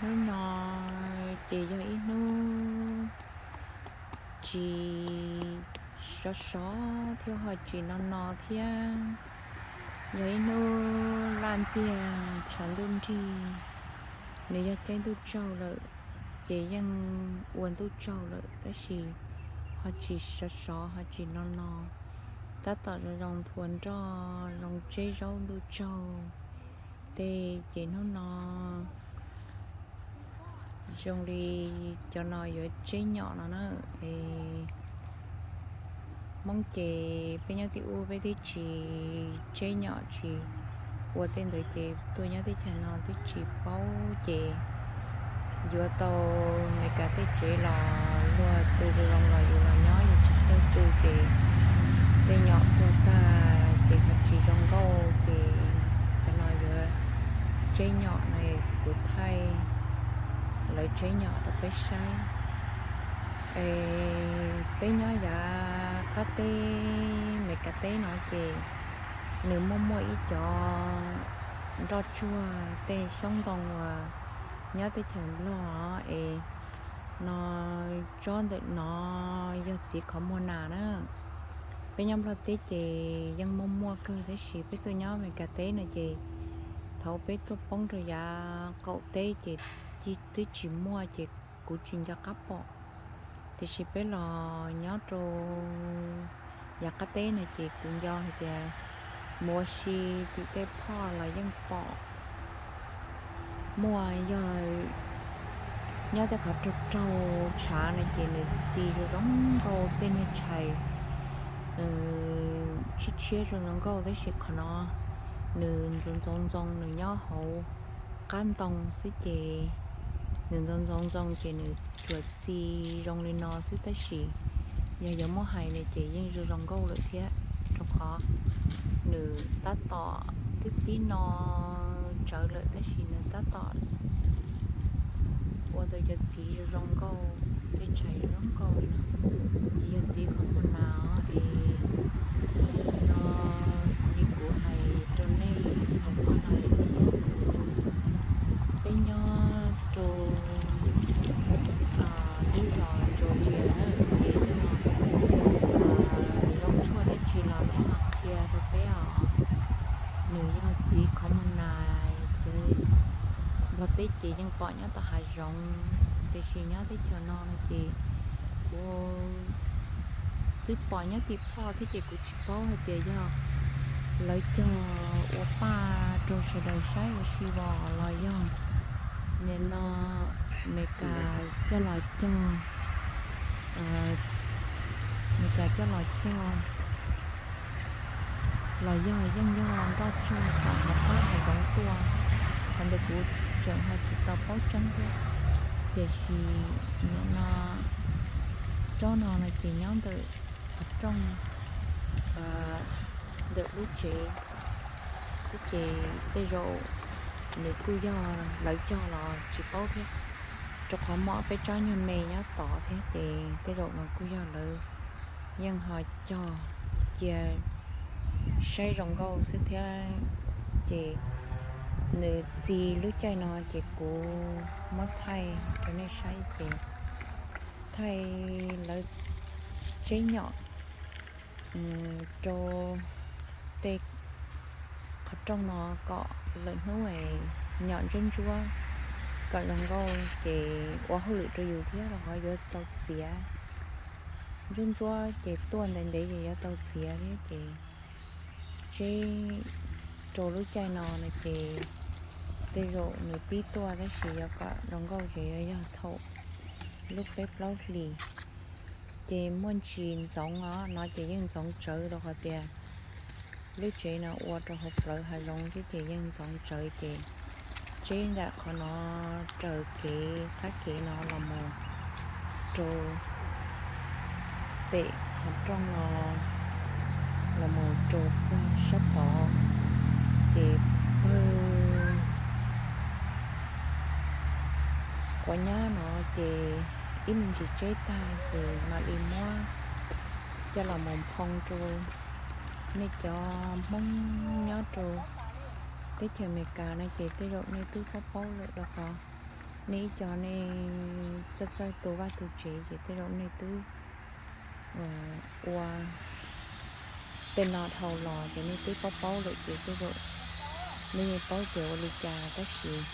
Hnub no ces yog ib hnub tsis sov sov thiab ho tsis no no thiab, yog ib hnub laj ntxiag tshav ntuj nrig. Nws yog caij ntuj tsaug lawm, ces yeej ua ntuj tsaug lawm tab sis ho tsis sov sov ho tsis no no, tab tom zoo zoo nthua nroj zoo tseb zaub ntuj tsaug tej. Ces hnub no zoo li cov no yuav tseb nyom no na. Hmoob ces peb nyob tim ub peb twb tsis tseb nyom tsis ua tej ntawd ces tuaj nyob teb chaws no twb tsis paub ces yuav tau Meskas tej tsev los luag tus zoo los yus los nyob yus tsis txawj tu ces tej nyom tuag tag ces ho tsis zoo nkauj ces cov no yuav tseb nyom no, kuv thaij lawv tseb nyom rau peb saib. Peb nyob yav qab teb Meskas teb no ces nws muaj muaj ib cov nroj tsuag tej xyoob ntoo uas nyob teb chaws Nplog es no tsob ntawm no yog txiv qhov muag nas na. Peb nyob Nplog teb ces yeej muaj muaj kawg tab sis peb tuaj nyob Meskas teb no ces thaum peb tuaj poob rau yav qaum teb ces twb tsis muaj ces kuv tsis nco qab pom. Tiam sis peb los nyob rau yav qab teb no ces kuv nco hais tias mus ua si tim tej phoj los yeej pom. Muaj yog nyob tej qhov raug raug tshav no ces nws txi zoo zoo nkauj tej niag tshais tshiab tshiab zoo zoo nkauj tab sis qhov no nws ntxoov ntxoov ntxoo nws nyob hauv qab ntoo xwb ces nws ntxoov ntxoov ntxoo ces nws tsuas txi zoo li no xwb tab sis yog yuav muab hais no ces yeej zoo zoo nkauj lawm thiab rau qhov nws tab tom twb pib no tsawv lawm tab sis nws tab tom ua tau cov txiv zoo zoo nkauj tej tshais zoo nkauj li no. Ces yog txiv qhov muag nas es no li kuv hais rau nej hauv qab no lawm thiab, peb nyob rau lub zos Georgia na ces yog zoo tshuaj dab tsi los nej ho qhia rau peb os. Nws yog txiv qhov muag nas ces Nplog teb ces yeej pom nyob tom hav zoov tiam sis nyob teb chaws no no ces kuv twb pom nyob tim phoj thiab ces kuv tsis paub hais tias yog lawv cog ua paj rau sawv daws saib ua si os los yog nim no Meskas coj los cog, Meskas coj los cog los yog yeej yog nroj tsuag tom hav fab hav zoov tuaj. Qhov ntawd kuv tseem ho tsis tau paub tseeb thiab. Tiam sis nim no tsob no no ces nyob ntawm qhov rooj ntawm lub tsev xwb ces tej zaum nws kuj yog lawv cog los tsis paub thiab, rau qhov muaj peb tsob nyuag me nyob tod thiab ces tej zaum no kuj yog lawv yeej ho cog cia saib zoo nkauj xwb thiab. Ces nws txi lub caij no ces kuv muab thaij rau nej saib ces thaij lawv tseb nyom rau tej qhov rooj no kom lwm hnub es nyom ntsuab ntsuab kom zoo nkauj ces ua hauj lwm rau yus thiab los ho yuav tau txiav. Ntsuab ntsuab ces tuaj ntev ntev ces yuav tau txiav thiab ces tseb rau lub caij no no ces tej zaum nws pib tuaj tab sis yuav kom zoo nkauj ces yuav yog thaum lub peb plaub hlis. Ces muaj ntsis ntxoov os, no ces yeej ntxoov tsawv rau qhov tias lub tsev no ua rau hauv plawv hav zoov xwb ces yeej ntxoov tsawv ces tseb nram qhov no raws kev qab kev no los mus rau pem qhov rooj no los mus rau puag sab tod ces pawg quav nyab no ces ib me ntsis tseb tag ces mam li muab coj los mus nphoo rau. Nej cov Hmoob nyob rau teb chaws Amelikas no ces tej zaum nej twb paub paub lawm rau qhov Nej ib co nej txawj txawj tu vaj tu tsev ces tej zaum nej twb ua tej no dhau los ces nej twb paub paub lawm ces tej zaum nej yeej paub ces ua li cas, tab sis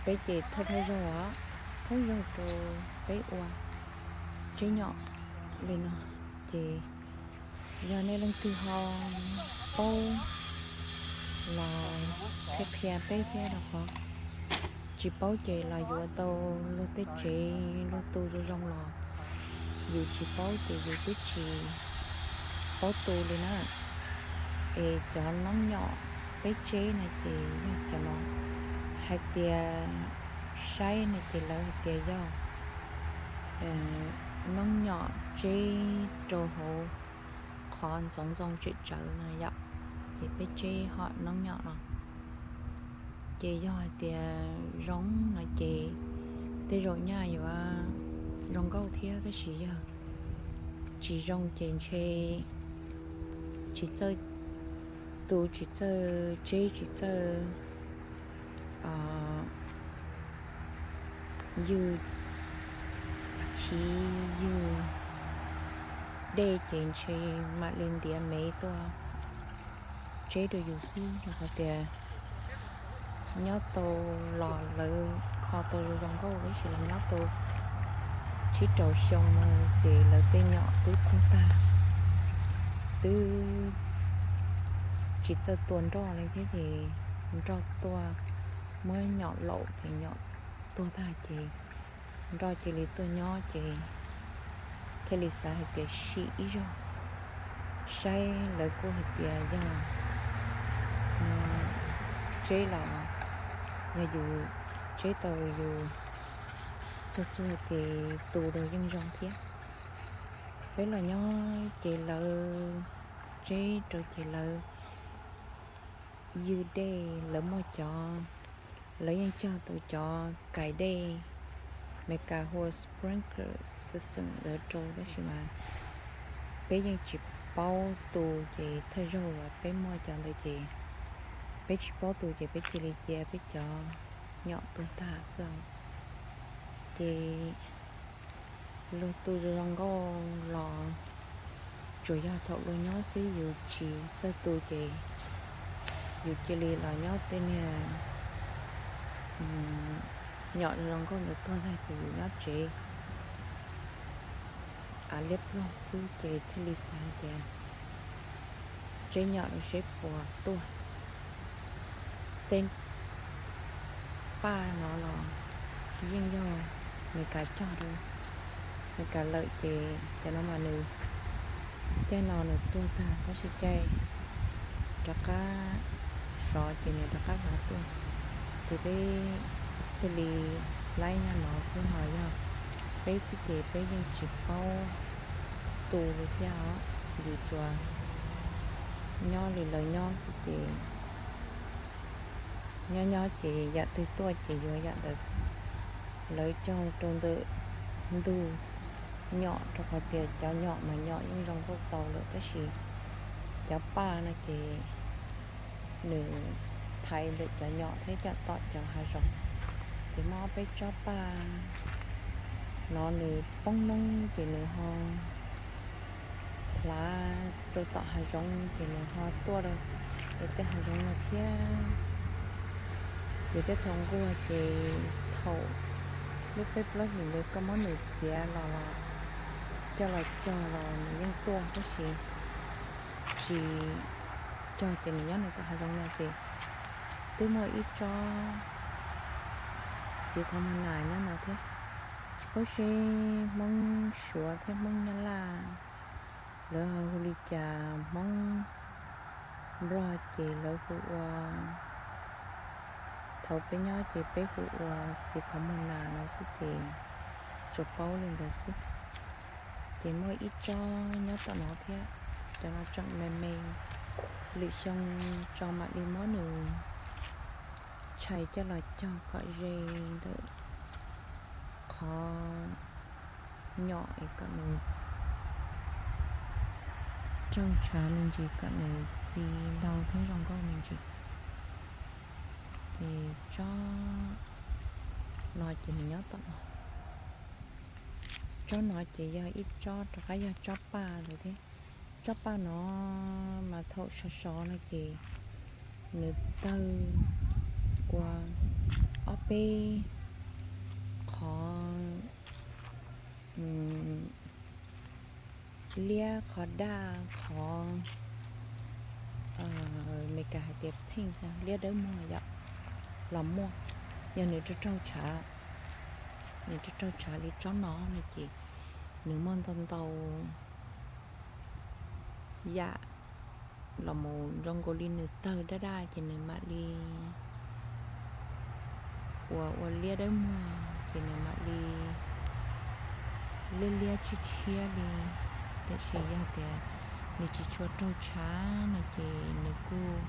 peb ces thawj thawj zaug os, thawj zaug rau peb ua tsheb nyom li no ces yog nej leej twg ho paub los qhia qhia peb thiab, rau qhov tsis paub ces los yuav tau luag tej tsev luag tu zoo zoo los yus tsis paub ces yus twb tsis paub tu li na. Es cov noob nyom peb tseb no ces yog cov no, hais tias saib no ces lawv hais tias yog noob nyom tseb rau hauv qhov ntxoov ntxoo tsem tsawv no yom, ces peb tseb hom noob nyom no. Ces yog hais tias zoo no ces tej zaum nyaj yuav zoo nkauj thiab, tab sis yog tsis zoo ces ntshe tsis txawj tu, tsis txawj tseb, tsis txawj ywg chiv ywg dej ces ntshe mam li ntiav mev tuaj tseb rau yus xwb, rau qhov tias nyob tau los lawv kho tau zoo zoo nkauj, tab sis los nyob tau tsib rau xyoo no ces lawv tej nyom twb tuag tag, twb tsis txawj tua nroj li thiab ces nroj tuaj, muab nyom laum ces nyom tuag tag ces nroj cia li tuaj nyob ces thiaj li xav hais tias sim ib zaug saib, lawv kuj hais tias yog tseb los yog yus tseb tau yus txog txog ces tu rau yeej zoo thiab. Peb los nyob ces lawv tseb rau ces lawv ywg dej, lawv muaj cov, lawv yeej cog tau cov kais dej Meskas hu ua sprinkler system ntawd rau, tab sis mas peb yeej tsis paub tu ces thawj zaug uas peb muaj cov ntawd ces peb tsis paub tu ces peb cia li cia peb cov nyom tuag tag xwb. Ces luag tu zoo zoo nkauj los tsuas yog thaum luag nyob xwb, yus tsis txawj tu ces yus cia li los nyob tej niag nyom zoo zoo nkauj ntawd tuag tag ces yus nyob tsev av liab ploog xwb ces thiaj li xav tias tseb nyom rau seb puas tuaj. Tej paj no los yeej yog Meskas cog rau Meskas lawm ces cov no mas nws caij no nws tuag tag tab sis caij rov qab sov ces nws rov qab hlawv tuaj. Ces peb thiaj li laib nyob no xwb, ho yog peb xwb ces peb yeej tsis paub tu li thiab os. Yus tsuas nyob li lawv nyob xwb ces nyob nyob ces yam twg tuaj ces yuav yam ntawd xwb. Lawv cog rau ntawm ntug nyom rau qhov tias cov nyom mas nyom yeej zoo nkauj txaus lawm tab sis cov paj no ces nws thaiv ntawm cov nyom thiab cov tom cov hav zoov. Ces muaj ob peb tsob paj no nws poob noob ces nws ho hlav rau tom hav zoov ces nws ho tuaj rau tej hav zoov no thiab. Ces tej thaum nquag ces thaum lub peb plaub hlis ntawd koj muab nws txiav los los coj los cog los nws yeej tuaj tab sis tsis cog ces nws nyob nws tom hav zoov no ces twb muaj ib tsob txiv qhov muag nas nyob no thiab. Tsis paub seb Hmoob Suav thiab Hmoob Nyab Laj lawv ho hu li cas, Hmoob Nplog ces lawv hu ua, thaum peb nyob ces peb hu ua txiv qhov muag nas no xwb ces tsuas paub li ntawd xwb. Ces muaj ib tsob nyob tom no thiab, cov no tseem me me, lwm xyoo tso mam li muab nws tshais coj los cog kom ze ntawm qhov nyom es kom nws tsheej tshav me ntsis, kom nws txi ntau thiab zoo nkauj me ntsis. Ces tsob no ces nws nyob tom no. Tsob no ces yog ib tsob rov qab yog tsob paj lawm thiab. Tsob paj no mas thaum sov sov no ces nws tawg ua ob peb qhov liab, qhov daj, qhov Meskas hais tias pink, liab dawb muag yom, los muaj. Yog nws raug raug tshav, nws raug raug tshav li tsob no no ces nws muaj ntau ntau yam los mus zoo nkaus li nws tawg daj daj ces nws mam li ua ua liab dawb muag ces nws mam li liab liab tshiab tshiab li. Tiam sis yog tias nws tsis tshua raug tshav no ces nws kuj,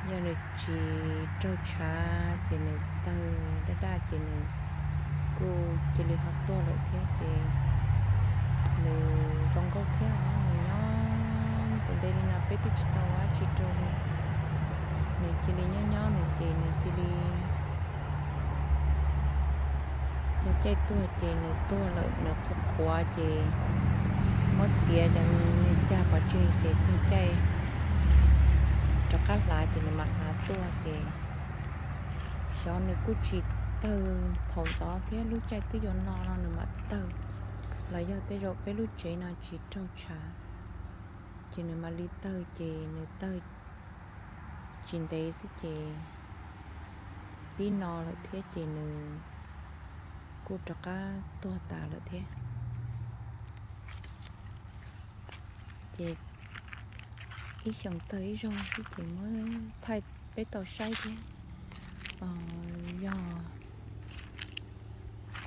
yog nws tsis raug tshav ces nws tawg daj daj ces nws kuj cia li ho tuag lawm thiab ces nws zoo nkauj thiab os. Nws nyob ntev ntev li no peb twb tsis tau ua dab tsi rau li. Nws cia li nyob nyob nws ces nws cia li txog caij tuag ces nws tuag lawm, nws qhuav qhuav ces muab txiav cov niag cag pov tseg ces txog caij rov qab hlav ces nws mam hlav tuaj ces xyov nws kuj tsis tawg thaum ntxov thiab, lub caij twb yuav no no nws mam tawg. Los yog tej zaum peb lub tsev no tsis raug tshav ces nws mam li tawg ces nws tawg tsis ntev xwb ces pib no lawm thiab ces nws kuj rov qab tuag tas lawm thiab. Ces ib xyoos tawg ib zaug xwb ces muab thaij peb tau saib thiab. Yog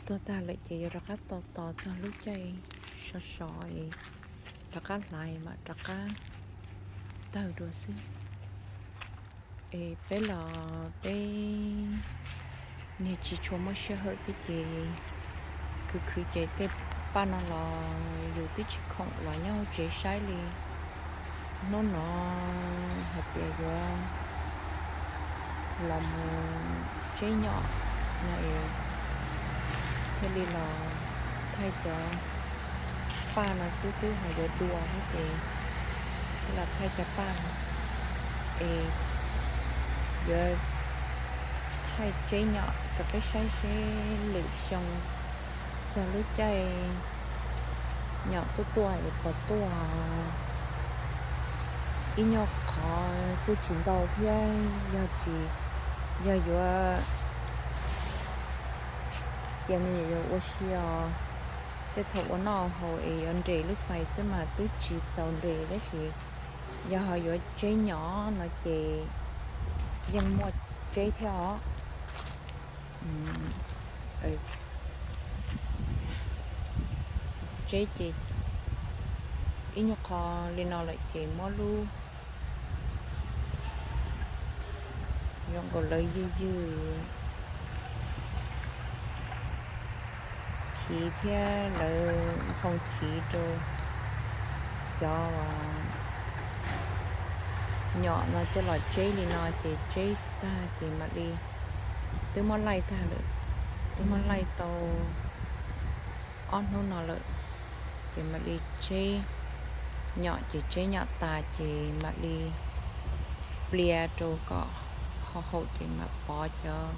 tuag tag lawm ces yuav rov qab tos tos txog lub caij sov sov es rov qab hlav mam rov qab tawg dua xwb. Es peb los peb niag tsis tshua muaj sij hawm thiab ces khwv khwv ces tej paj no los yus twb tsis khoom los nyob hauv tsev saib li. Hnub no hais tias yuav los mus tseb nyom no es thiaj li los thaij cov paj no xwb, twb hais yuav dua thiab ces thiaj los thaij cov paj no es yuav thaij tseb nyom rau peb saib seb lwm xyoo txog lub caij nyom tuaj tuaj es puas tuaj. Ib nyuag qhov kuj tsis ntau thiab, yog tsis, yog yuav cia me nyuam yaus ua si os. Tej thaum ua noj haus es yuav nres lub fais xwb mas twb tsis txaus nres, tab sis yog ho yuav tseb nyom no ces yeej muaj tseb thiab os. Tseb ces ib nyuag qho li no lawm ces muab lub zoo nkaus lawv ywg ywg chiv thiab lawv nphoo chiv rau cov nyom no coj los tseb li no ces tseb tag ces mam li, twb muab laij tag lawm, twb muab laij tau ob hnub no lawm, ces mam li tseb nyom, ces tseb nyom tas ces mam li plia rau kom ho haum ces mam pov cov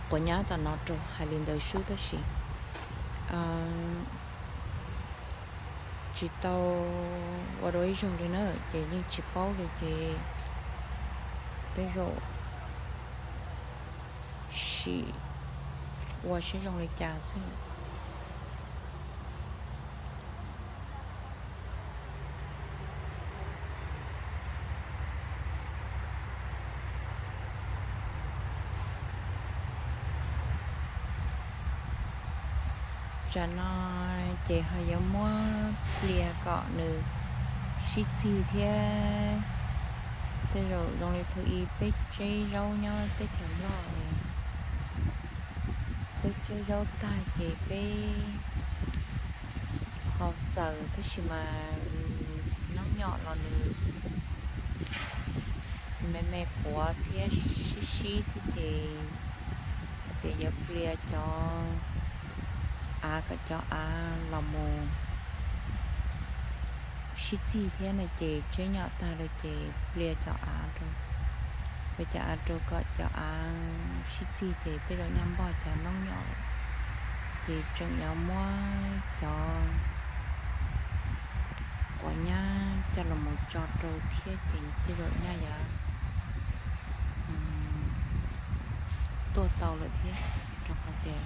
quav nyab tom no rau, hais li ntawd xwb tab sis tsis tau ua dua ib zaug li na, ces yeej tsis paub li ces tej zaum sim ua seb zoo li cas xwb. Tsam no ces ho yuav muab plia kom nws sib txig thiab. Tej zaum zoo li thaum ub peb tseb zaub nyob teb chaws Nplog, peb tseb zaub tag ces peb ho txaws, tab sis mas noob nyom los nws me me quav thiab sib sib xwb ces hais tias yuav plias cov av kom cov av los mus sib txig thiab no ces tseb nyom tag lawm ces plias cov av rau, plias cov av rau kom cov av sib txig ces tej zaum nyaj npog cov noob nyom lawm. Ces tseem yuav muab cov quav nyab coj los mus tso rau thiab ces tej zaum nyaj yuav tuaj tau lawm thiab, rau qhov tias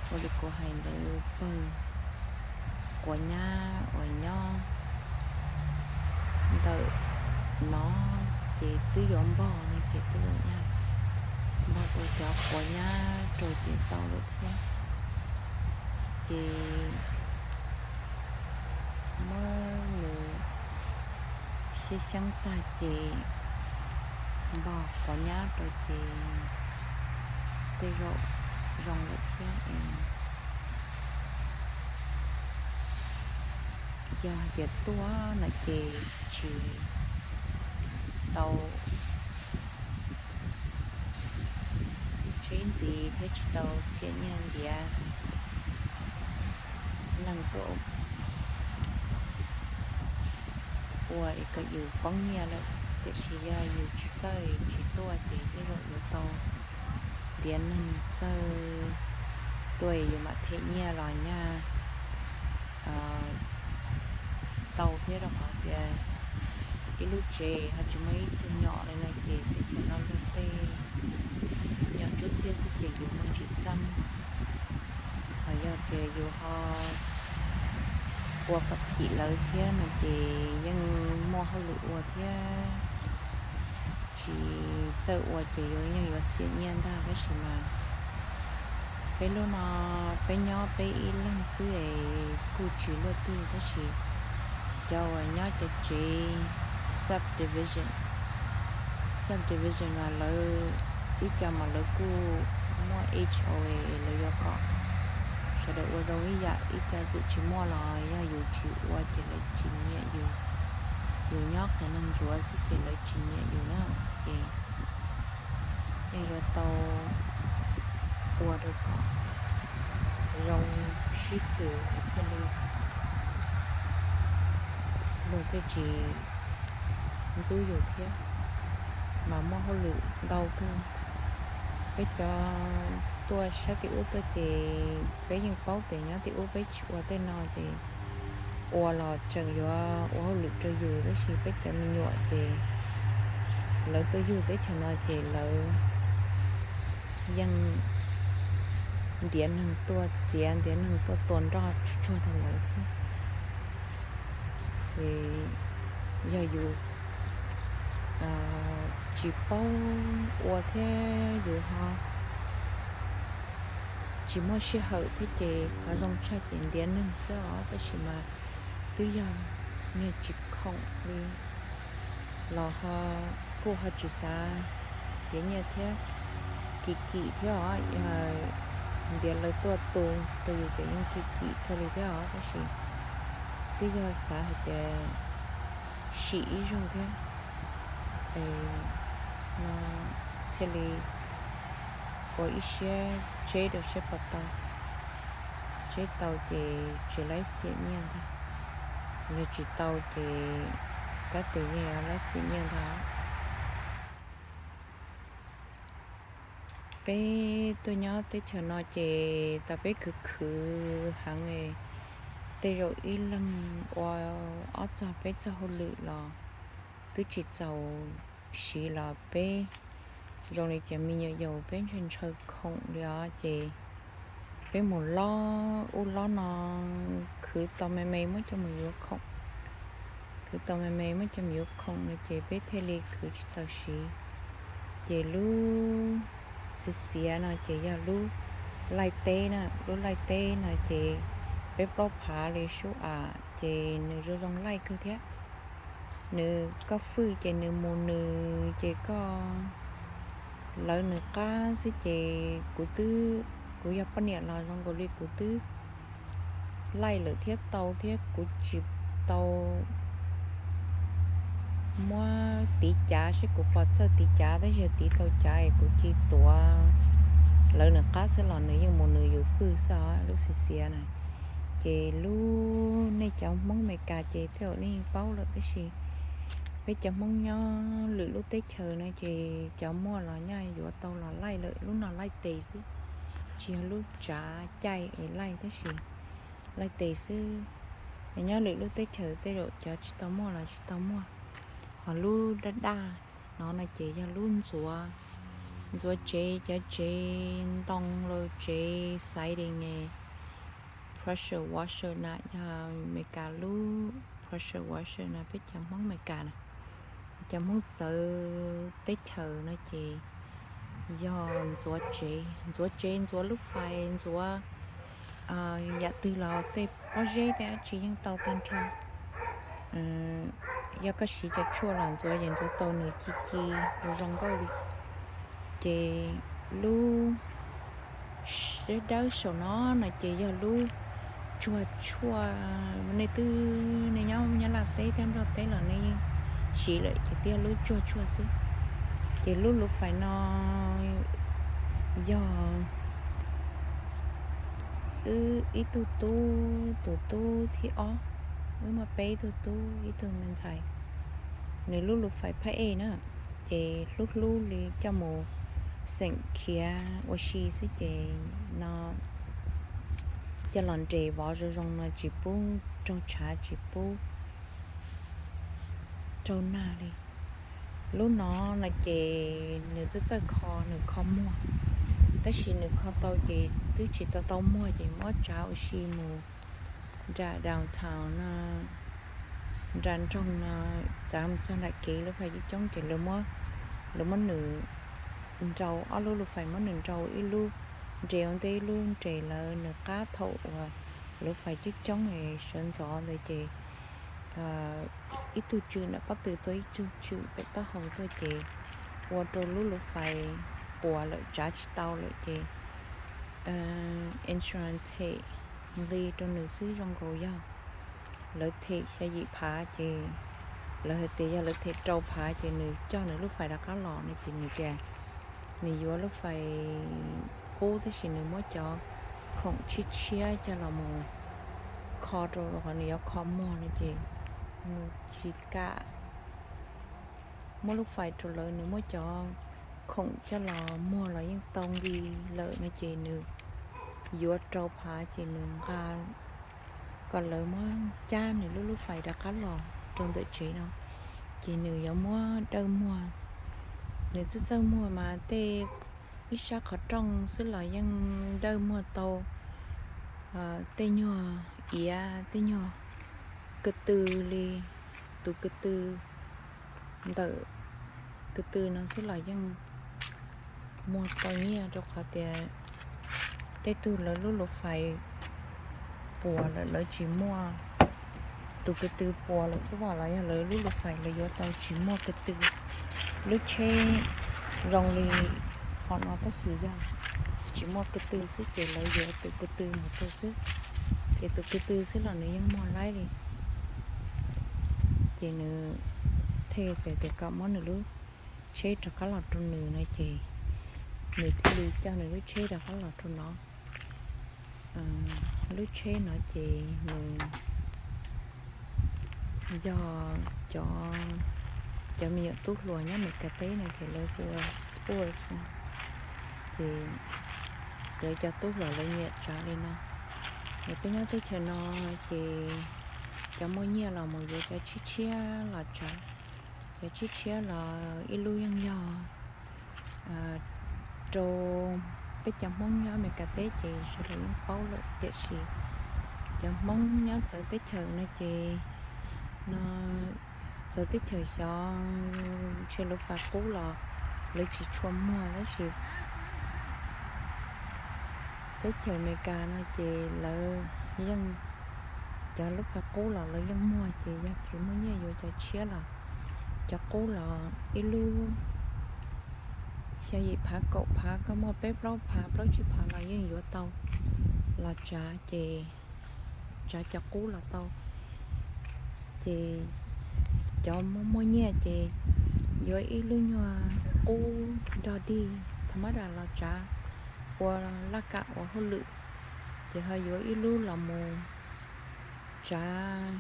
ua li kuv hais ntawd pawg quav nyab uas nyob ntawm no ces twb yuav npog no ces twb yuav nyaj npog tau cov quav nyab rau ces tau lawm thiab. Ces muab nws xyab xyeeb tag ces npog quav nyab rau ces tej zaum zoo lawm thiab. Yog hais tias tuaj no ces tsis tau tseb ntxiv thiab tsis tau xiam nyiaj ntiav neeg tuaj ua es kom yus poob nyiaj lawm. Tiam sis yog yus tsis txawj tsis tuaj ces tej zaum yuav tau ntiav neeg txawj tuaj es yus mam them nyiaj los nyaj tau thiab, rau qhov tias ib lub tsev ho tsis muaj ib tug nyom li no ces teb chaws no luag tej nyom ntsuab xiab xwb ces yus muaj ntsis txeeb. Ho yog tias yus ho ua kom phim lawv thiab no ces yeej muaj hauj lwm ua thiab, tsis txawj ua ces yus yeej yuav xiam nyiaj ntag. Tab sis mas peb lub no peb nyob peb ib leeg xwb es kuj tsis luaj twg, tab sis cov uas nyob cov tsev subdivision, subdivision mas lawv ib co mas lawv kuj muaj H O A, lawv yuav kom sawv daws ua zoo ib yam. Ib co txawm tsis muaj los yog yus tsis ua ces lawv tsis nyiam yus, yus nyob qhov neeg ntsuav xwb ces lawv tsis nyiam yus na. Ces yeej yuav tau ua rau kom zoo sib xws thiaj li luag thiaj tsis ntxub yus thiab, mas muaj hauj lwm ntau kawg. Peb cov tuaj saib tim ub tuaj ces peb yeej paub tias nyob tim ub peb tsis ua tej no ces ua los tseem yuav ua hauj lwm rau yus, tab sis peb cov me nyuam ces lawv tuaj yug teb chaws no ces lawv yeej ntiav neeg tuaj txiav, ntiav neeg tuaj tua nroj tsuag tsuag rau lawv xwb. Ces yog yus tsis paub ua thiab yus ho tsis muaj sij hawm thiab ces qhov zoo tshaj ces ntiav neeg xwb os. Tab sis mas twb yog niag tsis khoom li los ho kuj ho tsis xav ntiav nyiaj thiab, kim kim thiab os. Yog ntiav lawv tuaj tu rau yus ces yeej kim kim kawg li thiab os, tab sis twb yog xav hais tias sim ib zaug thiab no thiaj li ua ib siab tseb rau siab puas tau. Tseb tau ces tsis laib xiam nyiaj ntag, yog tsis tau ces tab tis yeej yuav laib xiam nyiaj ntag. Peb tuaj nyob teb chaws no ces tau peb khwv khwv heev, tej zaum ib leeg ua ob txog peb txog hauj lwm los twb tsis txaus siv los peb zoo li cov me nyuam yaus peb ntshaw ntshaw khoom li os ces peb mus lob ub lob no, khwv tau me me muab coj mus yuav khoom, khwv tau me me muab coj mus yuav khoom no ces peb thiaj li khwv tsis txaus siv. Ces lub xiav xiav no ces yog lub laij teb na, lub laij teb no ces peb plaub phav li sub am ces nws zoo zoo laij kawg thiab. Nws koj fwj ces nws mus nws ces koj lawv nws qab xwb ces kuv twb, kuv yog poj niam los zoo nkaus li kuv twb laij lawm thiab tau thiab kuv tsis tau muab tiv cav seb kuv pom txawj tiv cav, tab sis tiv tau cav es kuv cia tuav lawv nws qab xwb los nws yeej mus nws yus fwj xwb os, lub xiav xiav na. Ces lub, nej cov Hmoob Amelikas ces tej zaum nej yeej paub lawm, tab sis peb cov Hmoob nyob lwm lub teb chaws no ces cov muaj los nyaj yuav tau los laij lawm, lub no laij tes xwb, tsis yog lub tsav caij es laij tab sis laij tes xwb. Es nyob lwm lub teb chaws tej zaum cov tsis tau muaj los tsis tau muaj. Ho lub daj daj no no ces yog lub ntxuav, ntxuav tsev, cov tsev ntoo los tsev siding, pressure washer na, yog Amelikas lub pressure washer na, peb cov Hmoob Amelikas na. Cov Hmoob txawv teb chaws no ces yog ntxuav tsev, ntxuav tsev, ntxuav lub fais, ntxuav yam twg los tej pob zeb tej dab tsi yeej tau tag nrho. Yog koj siv cov tshuaj los ntxuav ces ntxuav tau nws ci ci zoo nkauj li. Ces lub dawb dawb saum no no ces yog lub tsuag tshuaj, nej twb, nej nyob Nyab Laj teb thiab Nplog teb los nej yeej siv lawm ces twb yog lub tsuag tshuaj xwb. Ces lub luv fais no yog wb ib tug tub, tus tub thib ob, wb muaj peb tug tub ib tug me ntxhais, nws lub luv fais phab ej na, ces hlub hlub li coj mus xeem khiav ua si xwb ces no coj los nres vov zoo zoo no tsis pub raug tshav tsis pub raug nag li. Lub no no ces nws txawj txawj kho, nws kho muag, tab sis nws kho tau ces twb tsis tau tau muag ces muab tsav ua si mus nram downtown no, nram nroog no, txav mus txog nram kev lub fais coob coob ces lawv muab nws nrau, ob lub lub fais muab nws nrau ib lub nres ua ntej ib lub nres lawv nws qab thaum uas lub fais coob coob es sawv ntxov ntawd ces ib tug tswm nram pob tw tuaj ib tug tswm pem taub hau tuaj ces ua rau lub lub fais puas lawm tsav tsis tau lawm ces insurance them nqi rau nws xwb zoo nkaus yog lawv them xya yim phav ces lawv hais tias yog lawv them rau phav ces nws coj nws lub fais rov qab los no ces nws tias nws yuav lub fais qub tab sis nws muab cov khoom tshiab tshiab coj los mus kho rau qhov nws yuav kho muag no ces nws tsis kam muab lub fais rau lawv, nws muab cov khoom coj los muag los yeej tau nqi lawm no ces nws yuav rau phav ces nws nqa kom lawv muab cab nws lub lub fais rov qab los rau ntawm tsev no ces nws yuav muab dawj muag. Nws txawj txawj muag mas tej ib sab qhov rooj xwb los yeej dawj muag tau tej nyuag iav tej nyuag ko tw li tus ko tw ntawm ko tw no xwb los yeej muag tau nyiaj rau qhov tias tej tug lawv lub lub fais puas lawm lawv tsis muaj tus ko tw puas lawm xwb los yog lawv lub lub fais lawv yuav tau tsis muaj ko tw. Lub tsheb zoo li qhov no tab sis yog tsis muaj ko tw xwb ces lawv yuav tus ko tw mus rau xwb, ces tus ko tw xwb los nws yeej muag laib li. Ces nws thiaj tias kom muab nws lub tsheb rov qab los rau nws no ces nws thiaj li coj nws lub tsheb rov qab los rau no. Lub tsheb no ces nws yog cov, cov me nyuam tub hluas nyob Meskas teb no ces lawv hu ua sports, ces lawv cov tub hluas lawv nyiam tsav li no. Es peb nyob teb chaws no ces cov muaj nyiaj los mus yuav cov tshiab tshiab los tsav. Cov tshiab tshiab los ib lub yeej yog rau peb cov Hmoob nyob Amelikas teb ces sawv daws yeej paub lawm tiam sis cov Hmoob nyob txawv teb chaws no ces no txawv teb chaws xyov ntshe lub fais qub los lawv tsis tshua muag tab sis teb chaws Amelikas no ces lawv yeej, cov lub fais qub los lawv yeej muag ces yog tsis muaj nyiaj yuav cov tshiab los, cov qub los ib lub xya yim phav kaum phav, koj muaj peb plaub phav plaub tsib phav los yeej yuav tau los tsav ces tsav cov qub los tau. Ces cov muaj muaj nyiaj ces yuav ib lub nyuag qub dog dig tha mab dam los tsav ua laj kam ua hauj lwm, ces ho yuav ib lub los mus tsav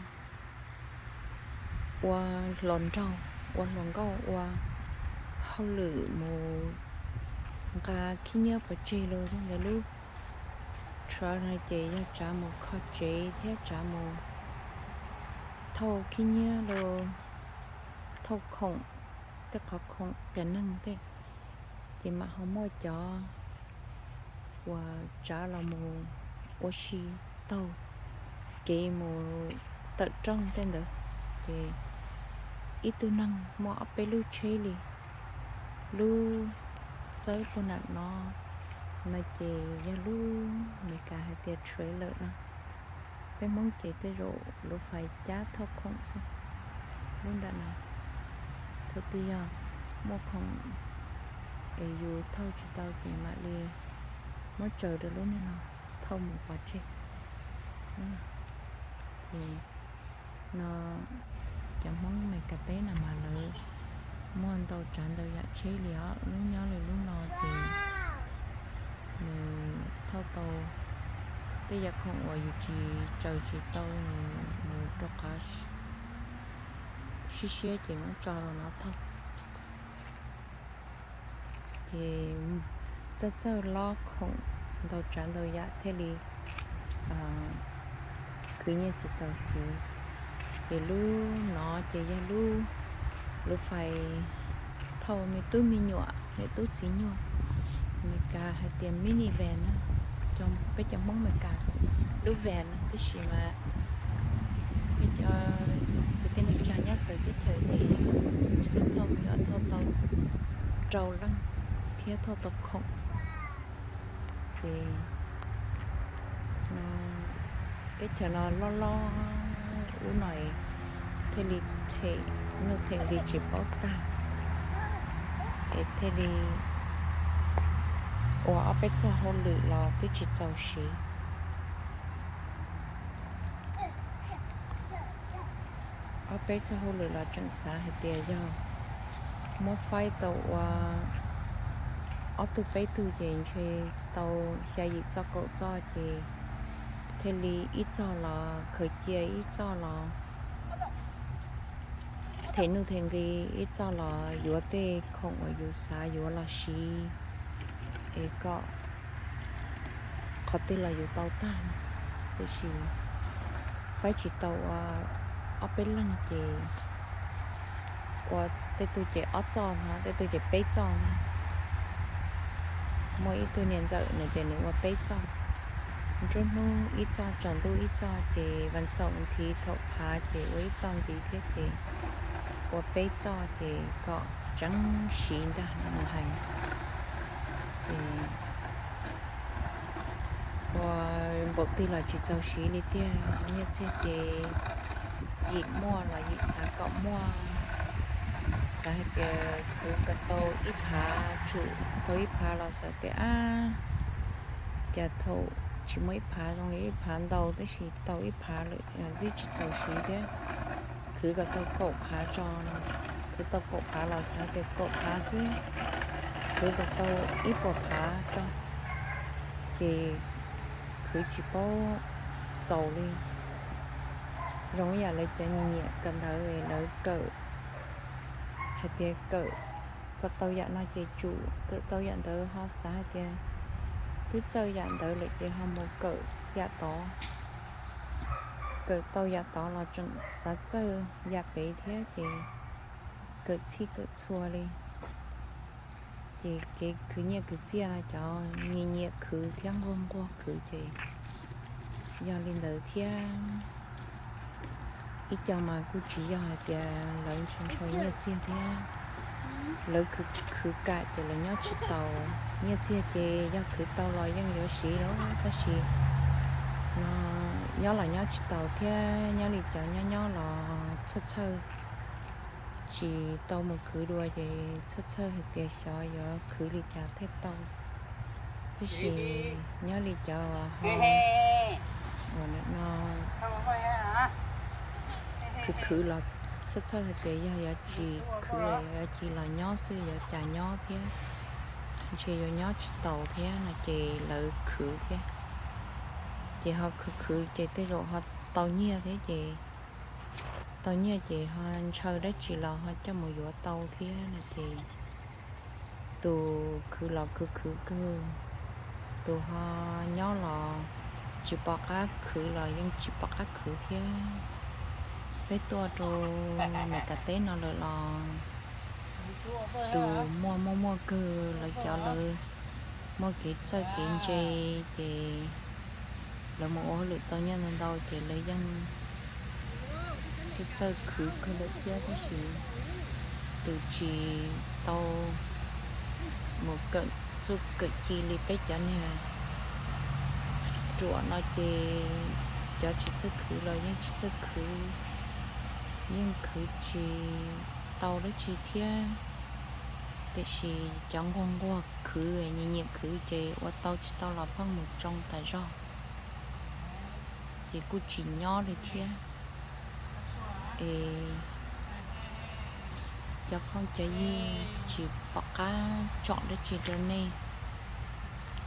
ua hluas nraug, ua hluas nkauj, ua hauj lwm mus nqa khib nyiab pov tseg los ntawd. Lub tshov no ces yog tsav mus kho tsev thiab tsav mus thauj khib nyiab los thauj khoom, tej qhov khoom qias neeg tej, ces mam ho muaj cov uas tsav los mus ua si taug kev mus tawm rooj tej ntawd. Ces ib tug neeg muaj ob peb lub tsheb li. Lub txawb puag nram no no ces yog lub Meskas hais tias trailer no. Peb Hmoob ces tej zaum lub fais cab thauj khoom xwb. Lub nram no thaum twg yog muaj khoom es yus thauj tsis tau ces mam li muab tsaws rau lub niag no thauj mus pov tseg. Ces no cov Hmoob Meskas teb no mas lawv muaj ntau tsav ntau yam tsheb li os. Lub nyob li lub no ces nws thauj tau tej yam khoom uas yus tsis tsaws tsis tau, nws mus rau qhov siab siab ces muab tso rau no thauj. Ces txawj txawj lob khoom ntau tsav ntau yam thiaj li khwv nyiaj tsis txaus siv. Ces lub no ces yog lub, lub fais thauj me tub me nyuam, niam tub txiv nyuag. Meskas hais tias minivan na, peb cov Hmoob Meskas lub van na, tab sis mas peb cov kwv tij neej tsa nyob txawv teb chaws ces lub thauj yuav thauj tau rau leej thiab thauj tau khoom. Ces teb chaws no loj loj, ub no thiaj li them nuj them nqi tsis paub tag, es thiaj li ua ob peb txoj hauj lwm los twb tsis txaus siv. Ob peb txoj hauj lwm los tseem xav hais tias yog muab faib tau ua ob tug peb tug ces ntshe tau xya yim txoj kaum txoj ces thiaj li ib txoj los khaws cia, ib txoj los them nuj them nqi, ib txoj los yuav tej khoom uas yus xav yuav los siv es kom qhov twg los yus tau tag. Tiam sis faib tsis tau ua ob peb leeg ces ua tej tug ces ob txoj no, tej tug ces peb txoj no. Muaj ib tug niam ntxawm nws tias nws ua peb txoj, nruab hnub ib txoj, tsaus ntuj ib txoj, ces vas xaum thiv thaum phav ces ua ib txoj ntxiv thiab ces ua peb txoj ces kom tseev siv ntag no nws hais. Ces ua npaum twg los tsis txaus siv li tiag, nyiaj txiag ces yim muaj los yim xav kom muaj, xav hais tias khwv kom tau ib phav, tsum tau ib phav los xav tias ab, cas thaum tsis muaj ib phav zoo li ib phav ntau, tab sis tau ib phav lawm twb tsis txaus siv thiab. Khwv kom tau kaum phav tso, khwv tau kaum phav los xav tias kaum phav xwb, khwv kom tau ib puas phav tso, ces khwv tsis paub txaus li. Zoo ib yam lawv cov nyiam nyiam kawm ntawv, lawv kawm hais tias kawm kom tau yam no ces tsum, kawm tau yam ntawd ho xav hais tias twb txawj yam ntawd lawm ces ho mus kawm yam tod. Kawm tau yam tod los tseem xav txawj yam pem thiab ces kawm txhij kawm txhua li. Ces kev khwv nyiaj khwv txiaj no cov nyiam nyiam khwv thiab nquag nquag khwv ces yog li ntawd thiab. Ib co mas kuj tsis yog hais tias lawv ntshaw ntshaw nyiaj txiag thiab, lawv khwv kam ces lawv nyob tsis taus. Nyiaj txiag ces yog khwv tau los yeej yuav siv los tab sis no nyob los nyob tsis taus thiab. Nyob li cov nyob nyob los txhawj txhawj, tsis tau mus khwv dua ces txhawj txhawj hais tias xyov yuav khwv li cas thiaj tau. Tab sis nyob li cov ho uas no khwv khwv los txhawj txhawj hais tias yog yuav tsis khwv, yuav tsis los nyob xwb yuav cas nyob thiab, ntshe yuav nyob tsis taus thiab no ces lawv khwv thiab. Ces ho khwv khwv ces tej zaum ho tau nyiaj thiab ces, tau nyiaj ces ho ntshaw dab tsi los ho coj mus yuav tau thiab no ces tus khwv los khwv khwv kawg, tus ho nyob los tsis pom qab khwv los yeej tsis pom qab khwv thiab. Peb tuaj rau Meskas teb no lawm los tus muaj muaj muaj kawg, lawv cov lawv muaj kev txawj kev ntse ces lawv mus ua hauj lwm tau nyiaj ntau ntau ces lawv yeej txawj txawj khwv kawg lawm thiab. Tab sis tus tsis tau mus kawm txuj kawm ci li peb cov niag ruam no ces cov tsis txawj khwv los yeej tsis txawj khwv, yeej khwv tsis tau dab tsi thiab. Tiam sis cov nquag nquag khwv nyiam nyiam khwv ces ua tau tsis tau los pheej mus tsoo tas zog ces kuj tsis nyob li thiab. Es cov phooj cov ywg tsis pom qab tsom dab tsi rau nej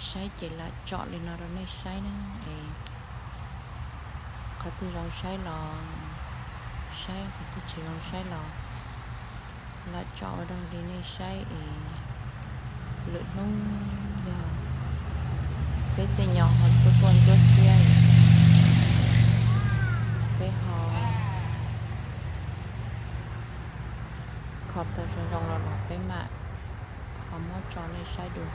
saib ces lam tsom li no rau nej saib na. Es qhov twg zoo saib los saib, qhov twg tsis zoo saib los lam tso ua dog li nej saib es lwm hnub yog peb tej nyom ho tuaj tuaj ntsuab xiab, peb ho kho tau zoo zoo los los peb mam ho muab tso nej saib dua.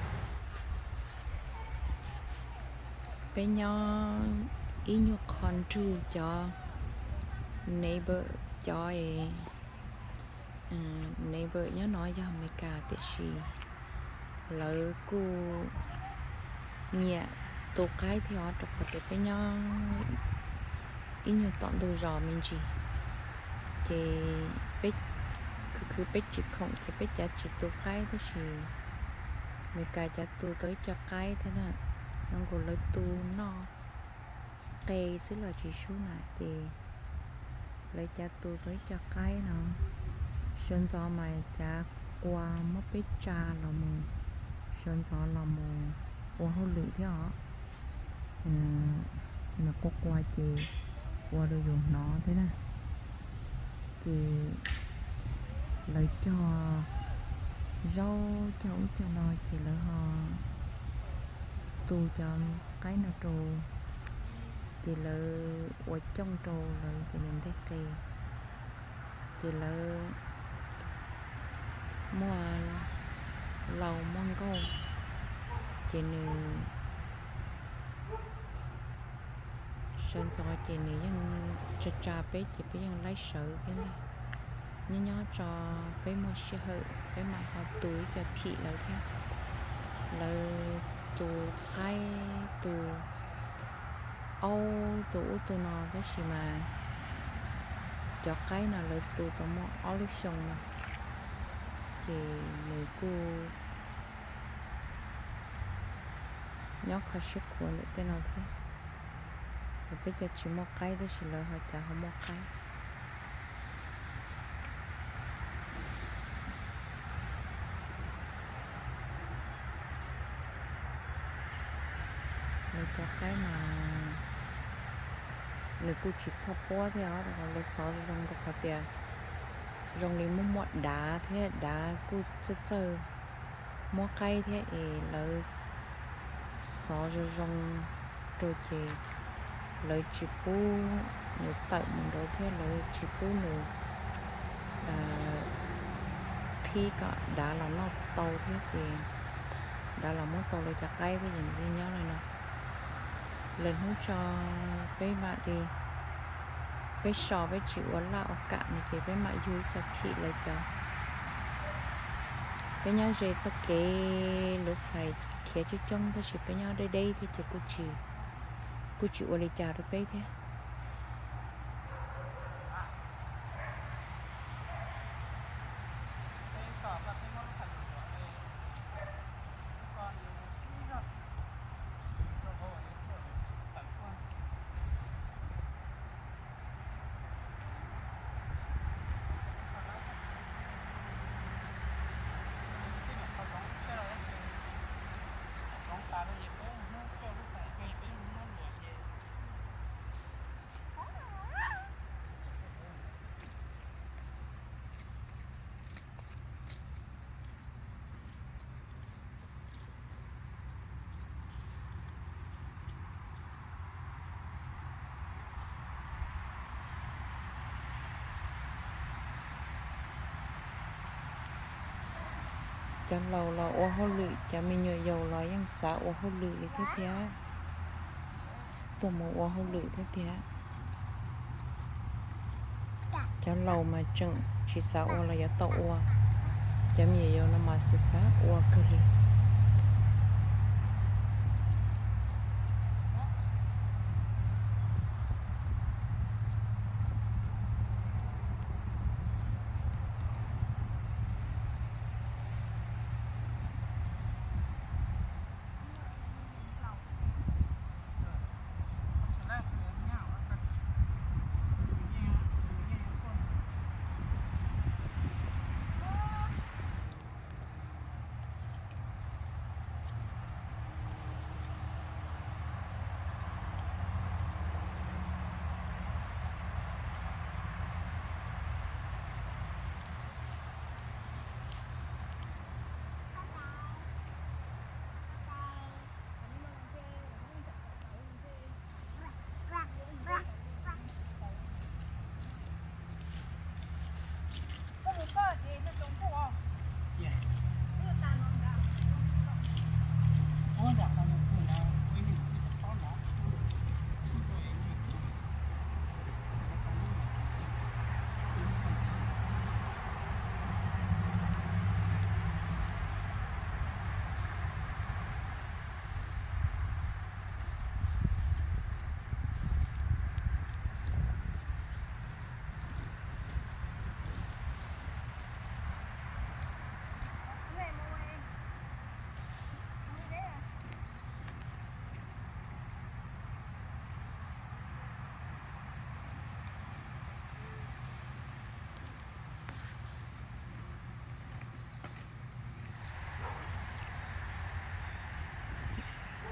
Peb nyob ib nyuag qho nrug cov neighbor, cov neighbor nyob no yog Amelikas tiam sis lawv kuj nyiam tu qaib thiab os, rau qhov tias peb nyob ib nyuag tom ntug zos me ntsis, ces peb khwv khwv peb tsis khoom ces peb cav tsis tu qaib tab sis Amelikas cav tu tau ib co qaib thiab na, zoo nkaus lawv tu noj qe xwb los tsis sub na ces lawv cav tu tau ib co qaib no. Sawv ntxov mas cav qua muab peb tsa los mus, sawv ntxov los mus ua hauj lwm thiab os. Nws qua qua ces ua rau yus hnov thiab na. Ces lawv cog zaub cog ub cog no ces lawv ho tu cov qaib no rau, ces lawv ua cooj rau lawv cov niam ntej qe, ces lawv muaj lau muaj nkauj, ces nws sawv ntxov ces nws yeej tsa tsa peb ces peb yeej laib sawv thiab ntag. Nyob nyob tso peb muaj sij hawm peb mam ho tu ib co phim lawv thiab. Lawv tu qaib tu aub tu ub tu no tab sis mas cov qaib no lawv tu tau muaj ob lub xyoo no, ces nws kuj nyob kho siab khuav ntawm tej no thiab. Peb cov tsis muaj qaib tab sis lawv ho cas ho muaj qaib. Lawv cov qaib mas nws kuj tsis txhoj puab thiab os, rau qhov lawv xov zoo rau qhov tias zoo li muaj muaj dav thiab dav kuj txawj txawj muab qaib thiab es lawv xov zoo zoo rau ces lawv tsis pub nws tawm mus nraud thiab lawv tsis pub nws qhib kom dav los noj tau thiab ces dav los muab tau lawv cov qaib thiab ces nws thiaj nyob li no. Lwm hnub tso peb mam li, peb so peb tsis ua laj ua kam no ces peb mam yug ib co phim lawv cov. Peb nyob ze txoj kev luv fais khiav coob coob tab sis peb nyob deb deb thiab ces kuj tsis, kuj tsis ua li cas rau peb thiab. Cov laus los ua hauj lwm, cov me nyuam yaus los yeej xav ua hauj lwm li thiab tiag, tuaj mus ua hauj lwm thiab tiag. Cov laus mas tseem tsis xav ua los yuav tau ua, cov me nyuam yaus no mas xav xav ua kawg li.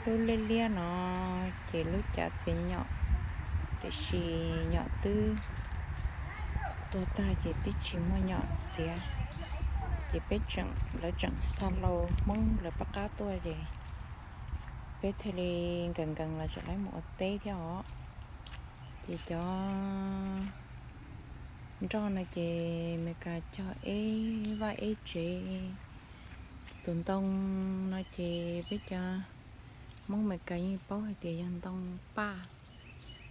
Lub liab liab no ces lub cav txiav nyom, tiam sis nyom twb tuag tag ces twb tsis muaj nyom txiav, ces peb tseem, lawv tseem xa hlau Hmoob lawv pab qab tuaj ces peb thiaj li nkees nkees los tseem lawv mus ua teb thiab os. Ces cov nroj no ces Meskas cog ib vaj ib tsev. Tus ntoo no ces peb cov Hmoob Meskas yeej paub hais tias yog ntoo paj,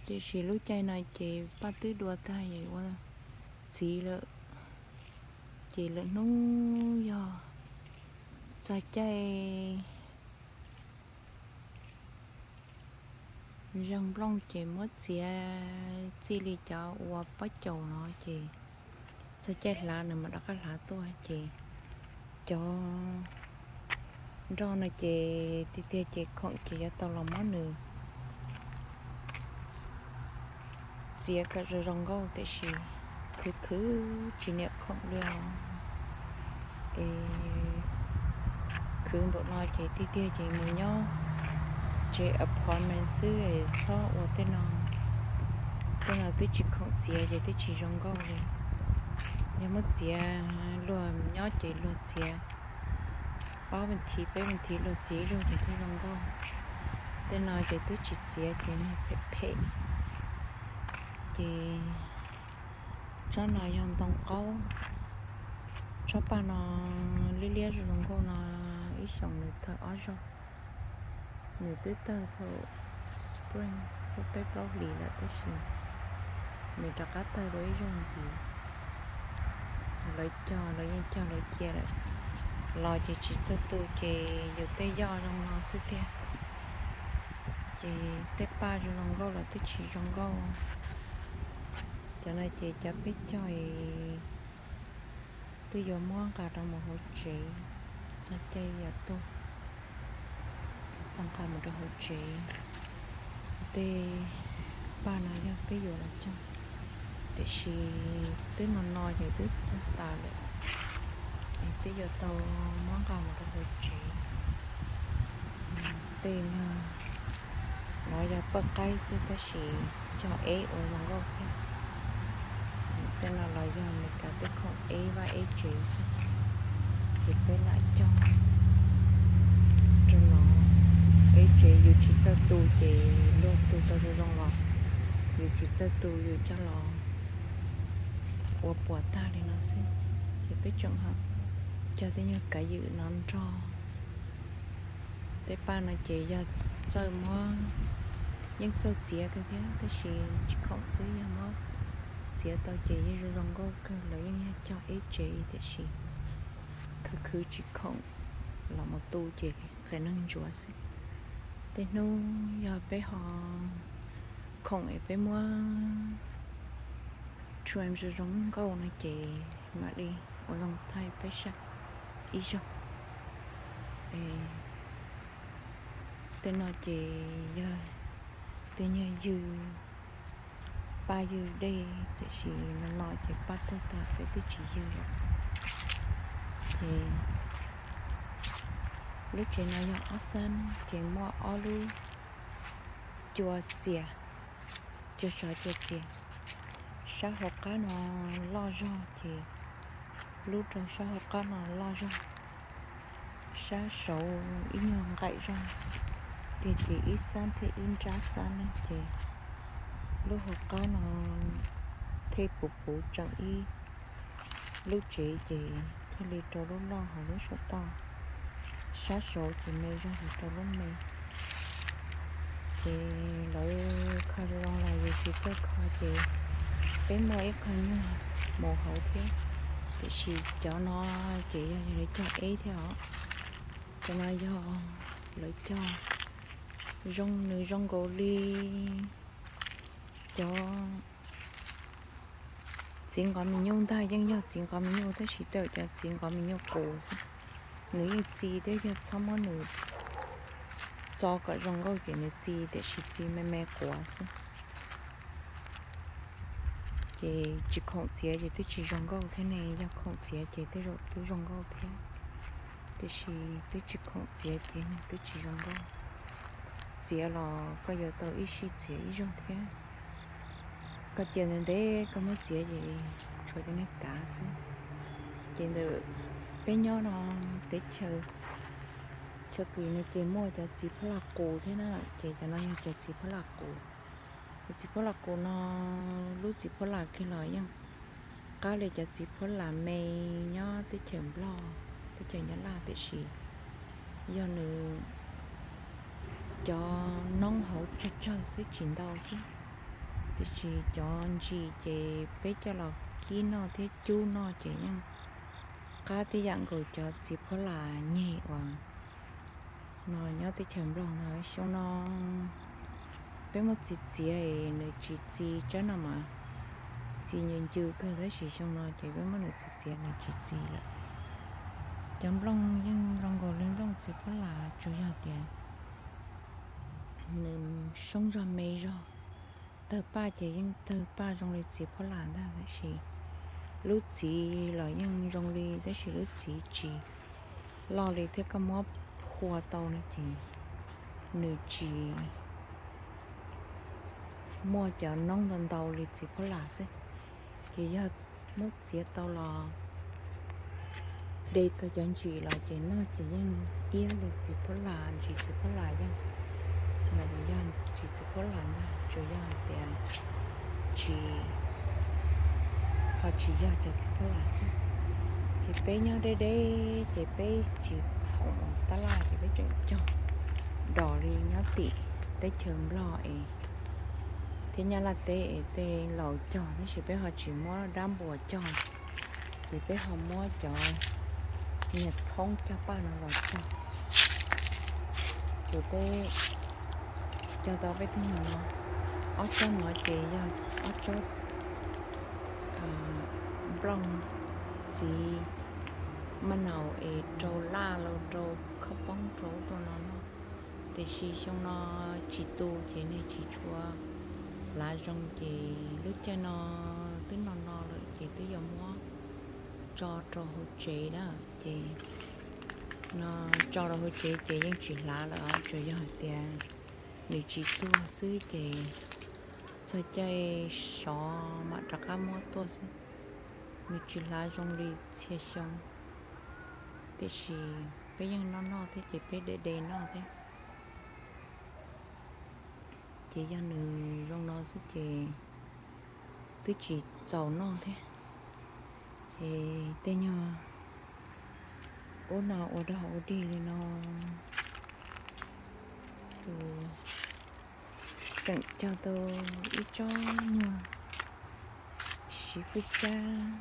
tiam sis lub caij no ces paj twb dua tag ua txiv lawm, ces lwm hnub yog txog caij zoo nplooj ces muab txiav txij li cov ua pob caus no ces txog caij hlav nws mam rov qab hlav tuaj ces cov nroj no ces tiag tiag ces khoom ces yuav tau los muab nws txiav kom zoo zoo nkauj tiam sis khwv khwv tsis niam khoom li os. Es khwv npaum no ces tiag tiag ces mus nyob tsev apartment xwb es txhob ua tej no. Tej no twb tsis khoom txiav ces twb tsis zoo nkauj li. Yog muab txiav luag nyob ces luag txiav ob me thiv peb me thiv luag txiav ib zaug ces thiaj zoo nkauj. Tej no ces twb tsis txiav ces nws phem phem. Ces tsob no yog ntoo qaub. Tsob paj no liab liab zoo zoo nkauj no ib xyoos nws tawg ob zaug. Nws twb tawg thaum spring lub peb plaub hlis lawm tab sis nws rov qab tawg dua ib zaug ntxiv. Lawv cog, lawv yeej cog lawv cia lawm, los ces tsis txawj tu ces yus tej yoj zoo no xwb tiag. Ces tej paj zoo zoo nkauj los twb tsis zoo nkauj. Cov no ces cov peb cog twb yuav muab nqa rau mus hauv tsev, txog caij yuav tuag tau nqa mus rau hauv tsev. Tej paj no yog peb yuav los cog, tiam sis twb no no ces twb txog tas lawm, es twb yuav tau muab nqa mus rau hauv tsev. tej no, no yog paj qaib xwb tab sis cog eb ua zoo nkauj thiab. Tej no los yog Meskas tej khoom eb vaj eb tsev xwb. Ces peb lam cog rau no, eb tsev yus tsis txawj tu ces luag tu tau zoo zoo los yus tsis txawj tu yus coj los ua puas tag li no xwb. Ces peb tseem ho cog tej nyuag kav ywm no nrog. Tej paj no ces yog txawj muab, yeej txawj txiav kawg thiab tab sis tsis khoom xwb, yog muab txiav tau ces yeej zoo zoo nkauj kawg. Lawv yeej yog cog eb tsev tiam sis khwv khwv tsis khoom los mus tu ces qee neeg ntsuav xwb. Tej hnub yog peb ho khoom es peb muab tsuam zoo zoo nkauj no ces mam li ua loo thaij peb saib ib zaug. Tej no ces yog tej nyuag ywg, paj ywg dej tiam sis no no ces paj tuag tag peb twb tsis ywg lawm. Ces lub tsev no yog ob xab ces muaj ob lub cua txias, cua sov cua txias. Sab hauv qab no loj zog ces lub rau sab hauv qab no loj zog, sab saud ib nyuag nqaim zog, tiag ces ib xab thiab ib nrab xab ne ces lub hauv qab no thiaj puv puv tseem ib lub tsev ces thiaj li rau lub loj hauv lub saum toj. Sab saud ces me zog ces rau lub me. Ces lawv kho zoo los yus tsis txawj kho ces peb muaj ib qho nyuag mus hauv thiab. Tiam sis cov no ces yog yog lawv cog eb thiab os. Cov no yog lawv cog zoo, nws zoo nkaus li cov txiv nqos me nyuj ntag, yeej yog txiv nqos me nyuj tab sis tej cov txiv nqos me nyuj qus xwb. Nws yeej txi thiab, yog txhob muab nws txo kom zoo nkauj ces nws txi tiam sis txi me me quav xwb. Ces tsis khoom txiav ces twb tsis zoo nkauj thiab ne, yog khoom txiav ces tej zaum twb zoo nkauj thiab. Tiam sis twb tsis khoom txiav ces nws twb tsis zoo nkauj. Txiav los koj yuav tau ib sij txiav ib zaug thiab. Koj cia ntev ntev koj muab txiav ces tshuav cov niag kav xwb. Ces ntawm peb nyob no teb chaws Chaw Kis no ces muaj cov txiv phab las qus thiab na, ces cov no yog cov txiv phab las qus. Cov txiv phab las qus no, lub txiv phab las kiag los yeej qab li cov txiv phab las me nyob teb chaws Nplog, teb chaws Nyab Laj tiam sis yog nws cov noob hauv tsawg tsawg xwb tsis ntau xwb. Tiam sis cov ntsis ces peb coj los kib noj thiab cub noj ces yeej qab tib yam nkaus cov txiv phab las nyeg uas no nyob teb chaws Nplog ntag. Xyoo no peb muab txiav txiav nws tsis txi tsab no mas txi ncw ncw kawg tab sis xyoo no ces peb muab nws txiav txiav nws tsis txi lawm. Cov nplooj yeej zoo nkaus li nplooj txiv phab las tsuas yog tias nws soob zog me zog. Tawg paj ces yeej tawg paj zoo li txiv phab las ntag tab sis lub txiv los yeej zoo li tab sis lub txiv tsis loj li thiab koj muab phua tau no ces nws tsis muaj cov noob ntau ntau li txiv phab las xwb. Ces yog muab txiav tau los de tau cov ntsis los ces noj ces yeej iab li txiv phab las, ntsis txiv phab las yeej, yog ntsis txiv phab las ntag tsuas yog hais tias tsis, ho tsis yog cov txiv phab las xwb. Ces peb nyob deb deb ces peb tsis khoom tab laj ces peb tseem cog dos li nyob tim teb chaws Nplog es thiab Nyab Laj teb es tej laus cog tab sis peb ho tsis muab dab npuas cog, ces peb ho muab cov niag thoob cog paj no los cog. Ces peb cog tau peb tug nyuag no, ob tsob no ces yog ob tsob nplooj txiv maj naus es rau laj los rau khob poob rau ub rau no noj. Tiam sis xyoo no tsis tu ces nws tsis tshua hlav zoo ces lub caij no twb no no lawm ces twb yuav muab tso rau hauv tsev na. Ces no tso rau hauv tsev ces yeej tsis hlav lawm, tsuas yog hais tias nws tsis tuag xwb ces txog caij sov mam rov qab muab tuaj xwb. Nws tsis hlav zoo li txhia xyoo, tiam sis peb yeej noj noj thiab ces peb de de noj thiab. Ces yog nws zoo no xwb ces twb tsis txaus noj thiab. Ces tej nyuag ub no ua dog ua dig li no, tseem cog tau ib tsob nyuag siv fwj xyab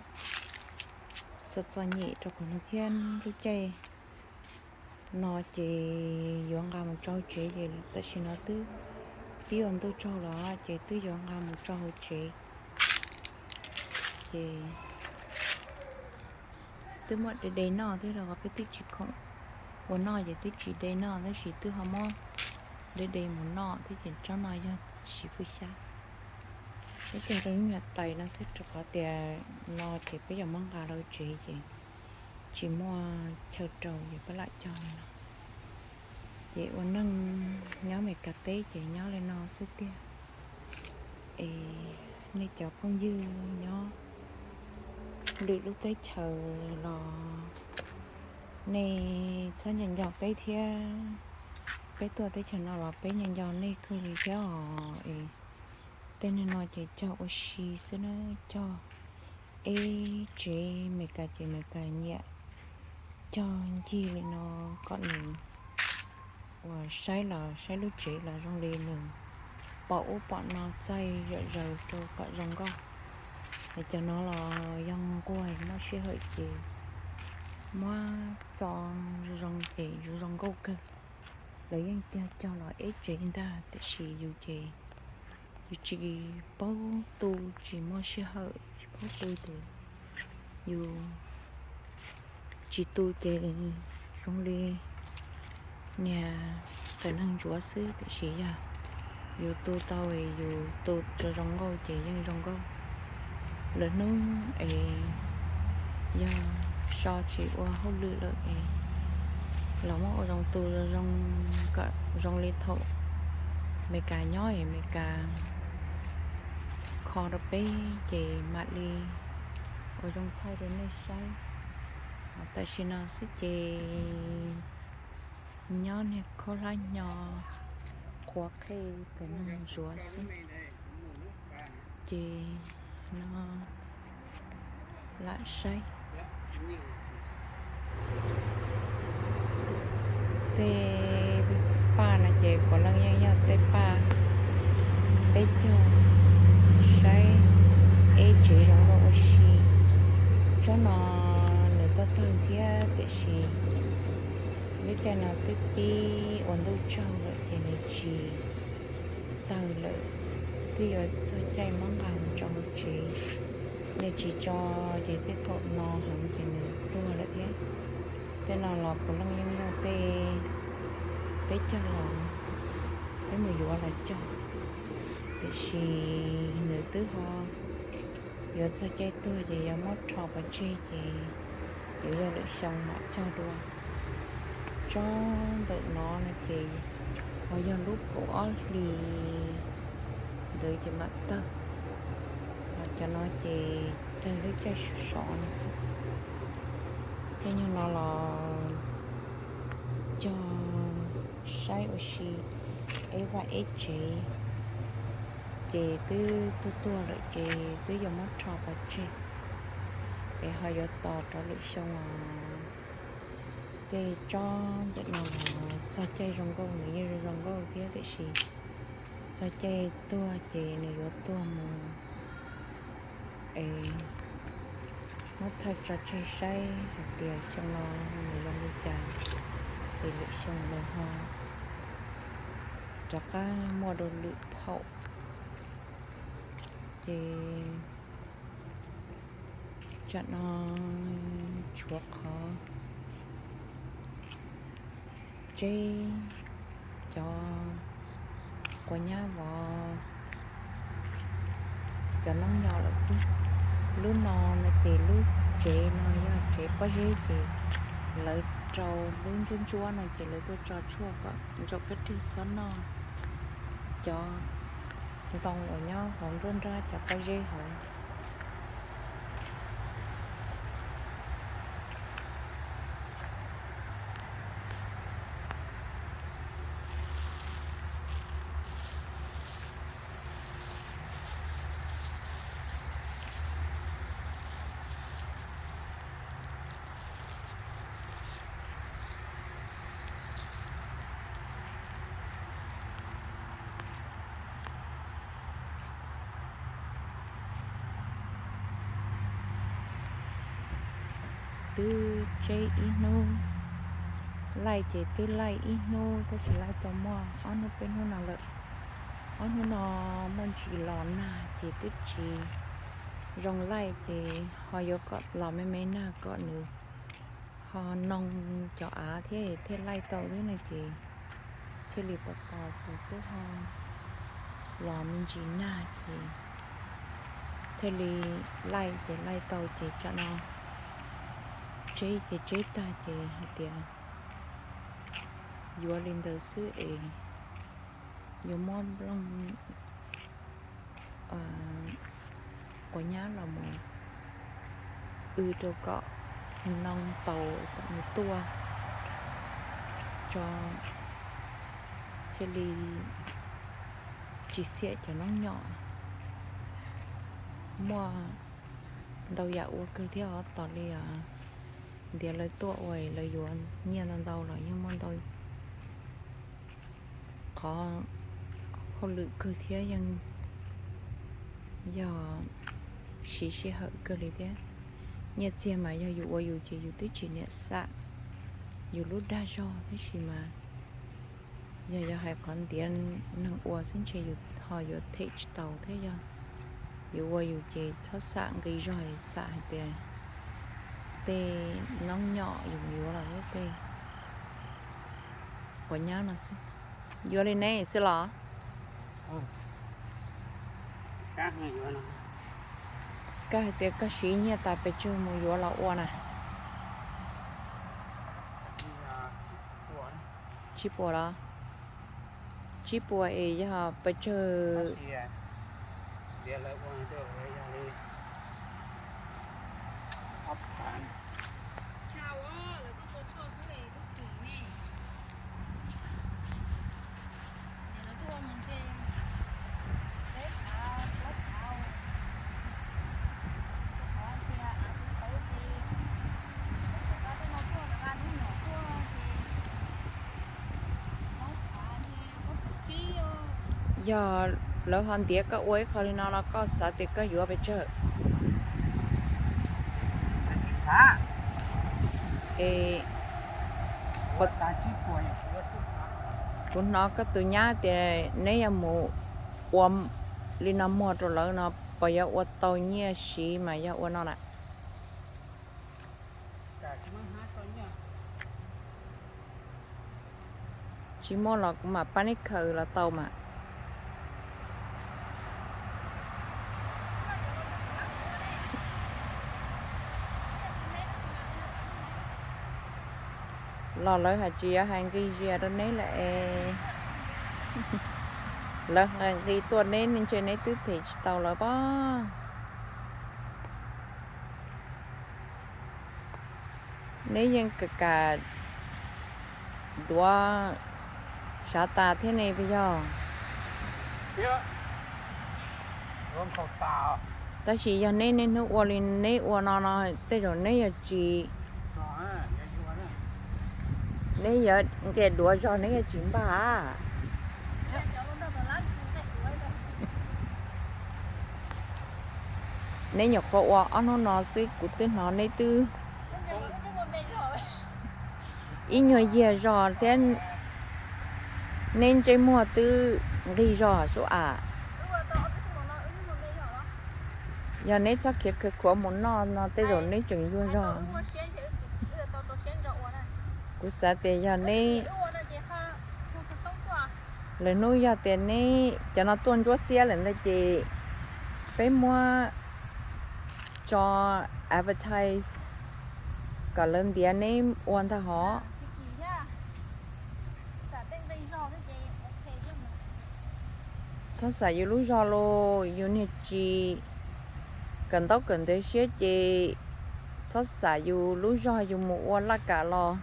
txom txom nyem rau kuv no thiab. Lub caij no ces yuav nqa mus tso hauv tsev ces tam sim no twb pib ua ntuj tsaug los ces twb yuav nqa mus tso hauv tsev. Ces twb muaj de de noj thiab los peb twb tsis khoom ua noj ces twb tsis de noj, tab sis twb ho muab de de mus noj thiab ces tsob no yog siv fwj xyab. Peb cog rau lub nyuag tais no xwb rau qhov tias no ces peb yuav muab nqa rau tsev ces tsis muaj chaw rau ces peb lam cog li no. Ces ua neej nyob Meskas teb ces nyob li no xwb tiag. Es nej cov phooj ywg nyob lwm lub teb chaws los nej txhob nco nco peb thiab. Peb tuaj teb chaws no los peb nco nco nej kawg li thiab os. Es tej neeg no ces cog ua si xwb na, cog eb tsev Meskas ces Meskas nyiam cog ncig li no kom nws uas saib los saib lub tsev los zoo li nws pom ub pom no txaij zom zaws rau kom zoo nkauj. Es cov no los yog nquag muaj sij hawm ces muab txo zoo zoo ces zoo zoo nkauj kawg. Lawv yeej cog cog los eb tsev ntag tiam sis yus ces yus tsis paub tu, tsis muaj sij hawm tsis paub tu ces yus tsis tu ces zoo li niag qias neeg ntsuav xwb, tiam sis yog yus tu tau, yus tu zoo zoo nkauj ces yeej zoo nkauj. Lwm hnub es yog so tsis ua hauj lwm lawm es los muab ua zoo tu zoo zoo kom zoo li thaum Meskas nyob es Meskas kho rau peb ces mam li ua zoo thaij rau nej saib. Tam sim no xwb ces nyob niag khaub hlab nyo qhuav qhej qias neeg ntsuav xwb. Ces no lam saib tej paj no ces puav leej yeej yog tej paj peb caug saib eb tsev zoo nkauj ua si. Tsob no nws tuaj tawg thiab tiam sis lub caij no twb pib ua ntuj tsaug lawm ces nws tsis tawg lawm, twb yuav txog caij muab nqa mus tso hauv tsev. Nws tsis tso ces tej thaum no heev ces nws tuag lawm thiab. Tej no los puav leej yeej yog tej peb cog los peb mus yuav los cog, tiam sis nws twb ho yuav txog caij tuag ces yuav muab rho pov tseg ces yuav yog lwm xyoo mam cog dua. Tsob ntawm no no ces ho yog lub kaum ob hlis ntawd ces mam tawg. Ho cov no ces tawg lub caij sov sov no xwb. Tej nyuag no los cog saib ua si eb vaj eb tsev, ces twb tuag tuag lawm ces twb yuav muab rho pov tseg es ho yuav tos rau lwm xyoo os. Tej tsob ntawm no los txog caij zoo nkauj nws yeej zoo zoo nkauj thiab tiam sis txog caij tuag ces nws yuav tuag mus es muab thaij tso tseg saib hais tias xyoo no nws zoo li cas, es lwm xyoo nws ho rov qab muaj dua lwm phaum. Ces tsam no tshuav qhov tseb cov quav nyab vov cov noob nyo lawm xwb. Lub no no ces lub tsev no yog tsev pob zeb ces lawv rau lub ntsuab ntsuab no ces lawv tuaj tso tshuaj kom ntsaum kab rwg txhob noj cov ntoo uas nyob hauv nruab nrab cov pob zeb hauv. Twb tseb ib hnub, laij ces twb laij ib hnub tab sis laij tau muaj ob hnub peb hnub no lawm. Ob hnub no muaj ntsis los nag ces twb tsis zoo laij ces ho yuav kom los me me nag kom nws ho noo cov av thiab thiaj laij tau thiab no ces thiaj li pos pos ces twb ho los me ntsis nag ces thiaj li laij ces laij tau ces tsam no tseb ces tseb tag ces hais tias yuav li ntawd xwb es yuav muab nplooj quav nyab los mus w rau kom noo tau kom nws tuaj tso thiaj li tsis xiam cov noob nyom. Muaj ntau yam ua kawg thiab os, tos li os ntiav lawv tuaj ua lawv yuav nyiaj ntau ntau los yeej muaj ntau qhov hauj lwm kawg thiab yeej yog siv sij hawm kawg li thiab. Nyiaj txiag mas yog yus ua yus ces yus twb tsis niam xam yus lub dag zog tab sis mas yog yog hais qhov ntiav neeg ua xwb ntshe yus ho yuav them tsis tau thiab. Yog yus ua yus ces txhob xam nqi zog, xam hais tias tej noob nyom yus yuav los tej quav nyab no xwb. Yuav li neb xwb los? Koj hais tias koj siv nyiaj tas pes tsawg mus yuav los ua na? Tsib puas los? Tsib puas es yog pes tsawg? Yog lawv ho ntiav koj ua ib qho li no los koj xav tias koj yuav pes tsawg? Es kuv hnov koj tus nyab tias neb yuav mus ua li no muag rau lawv no, puas yuav ua tau nyiaj siv mas yog ua no na? Tsis muaj los kuv mam pab neb khaws los tau mas. Los lawv hais tsis yuav hais nqi zias rau neb lawm es, lawv hais nqi tuaj neb ntshe neb twb them tsis tau lawv pob. Neb yeej kam kam duav sav tas thiab ne puas yog? Tab sis yog neb niaj hnub ua li neb ua no no tej zaum neb yuav tsis, neb yuav nce duav zog neb yuav tsis npaj. Neb nyuam qhuav ua ob hnub no xwb kuv twb hnov neb twb ib nyuag yiag zog thiab, neb ntsej muag twb nqig zog sub as. Yog neb txhob khiav khaws khuav mus noj no tej zaum neb tseem yuag zog. Kuv xav tias yog neb, lwm hnub yog tias neb cov no tuaj ntsuab xiab lawm ntawd ces peb muab tso advertise kom lawv ntiav neb ua ntag hov. Txhob xav yus lub zog los yus niag tsis kawm ntaub kawm ntawv siab ces txhob xav yus lub zog yus mus ua laj kam los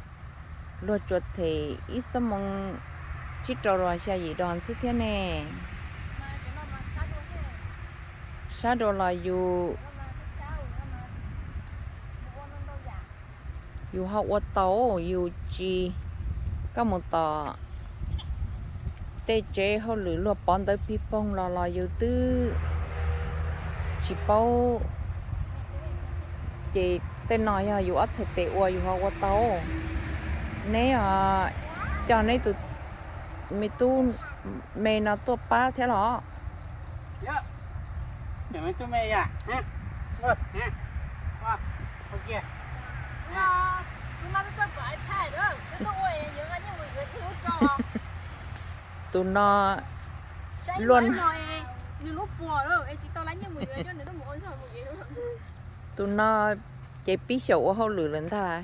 luag tsuas them ib xuab moos tsib rau los xya yim dos xwb thiab ne. Sab dua los yus yus ho ua tau, yus tsis, koj mus tom tej tsev hauj lwm luag pov ntawv pig poog los los yus twb tsis paub. Ces tej no yog yus ob txhais tes ua yus ho ua tau. Neb coj neb tus me tub me no tuaj pab thiab los? Tus no luaj, tus no ces pib xyaum ua hauj lwm lawm ntag.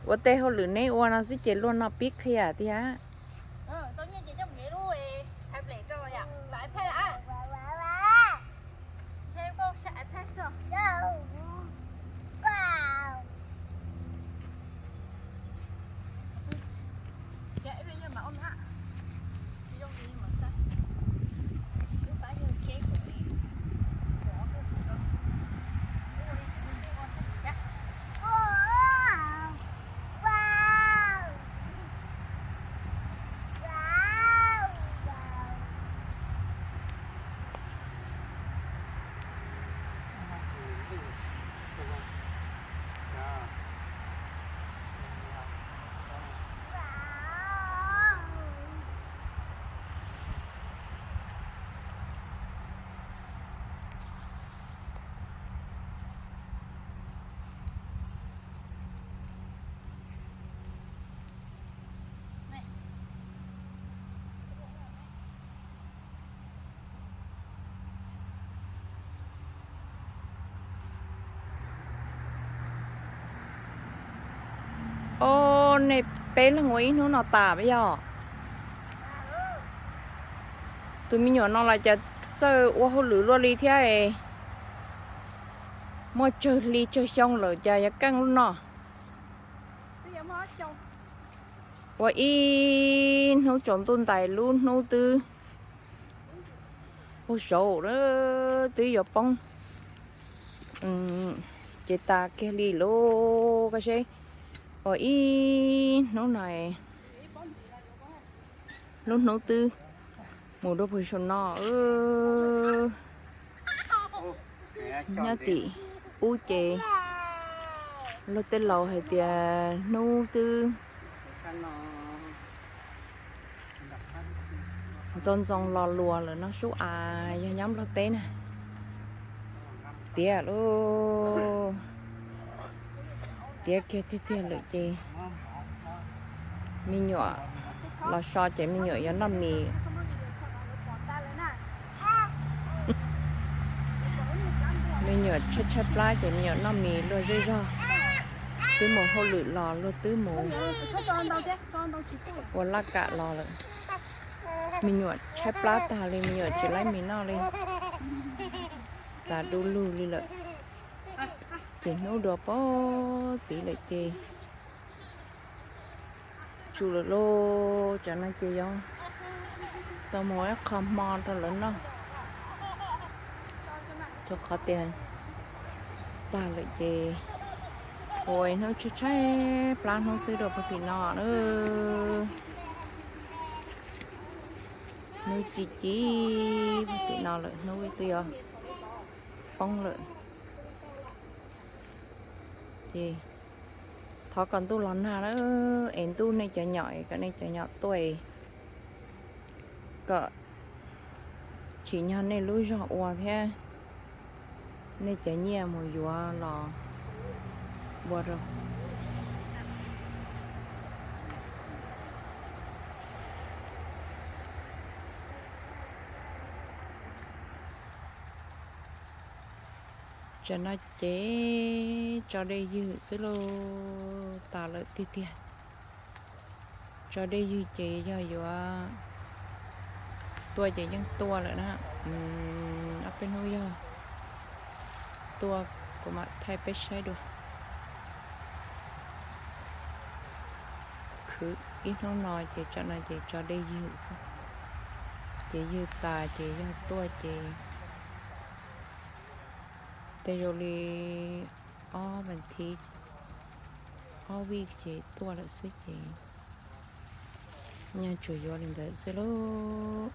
Ua tej hauj lwm neb ua no xwb ces luag no pib qhia tiag. Ob, nej peb leeg ua ib hnub no tas yog? Tus me nyuam no los cas txawj ua hauj lwm luaj li thiab. Muaj tsawg hli tsawg xyoo lawm cas yuav keej lub no. Ua ib hnub tsaus ntuj ntais lub hnub twb puag saud twb yuav poob. Ces tas kiag li lauj, koj seb. Ua ib hnub no lub hnub twb mus dua puag saum no. Nyob tim ub ces luag tej laus hais tias hnub twb ntxoov ntxoo los luas lawm no sub as, yog nyob Nplog teb na. Tiav lauj, tiav kiag tiag tiag lawm ces me nyuam los so ces me nyuam yuav noj mis. Me nyuam tshaib tshaib plab ces me nyuam noj mis luag zej zog. Twb mus hauj lwm los luag twb mus ua laj kam los lawm. Me nyuam tshaib plab tag li, me nyuam tsis laib mis noj li. Tas du lug li lawm. Ces hnub dua pog tid lawm ces tsum lawm lauj. Cov no ces yuav tau mus ib qho hmo rau lawv noj. Rau qhov tias tag lawm ces ua ib hnub tshaib tshaib plab hnub twb dua puag tim no na. Hnub ci ci puag tim no lawm, hnub twb yuav poob lawm. Ces thov kom ntuj los nag na, es ntuj nej cov nyom es kom nej cov nyom tuaj es kom tsim nyog nej lub zog ua thiab nej cov nyiaj mus yuav los ua rau. Tsam no ces Tso dej ywg xwb lauj, tas lawm tiag tiag. Tso dej ywg ces yog yuav tua ces yeej tua lawm na. Ob peb hnub yog tua, kuv mam thaij peb saib dua. Khwv ib hnub no ces tsam no ces tso dej ywg xwb, ces ywg tas ces yog tuaj ces tej zaum li ob vas thiv, ob vij ces tuaj lawm xwb ces nyaj tsuas yuav li ntawd xwb lauj.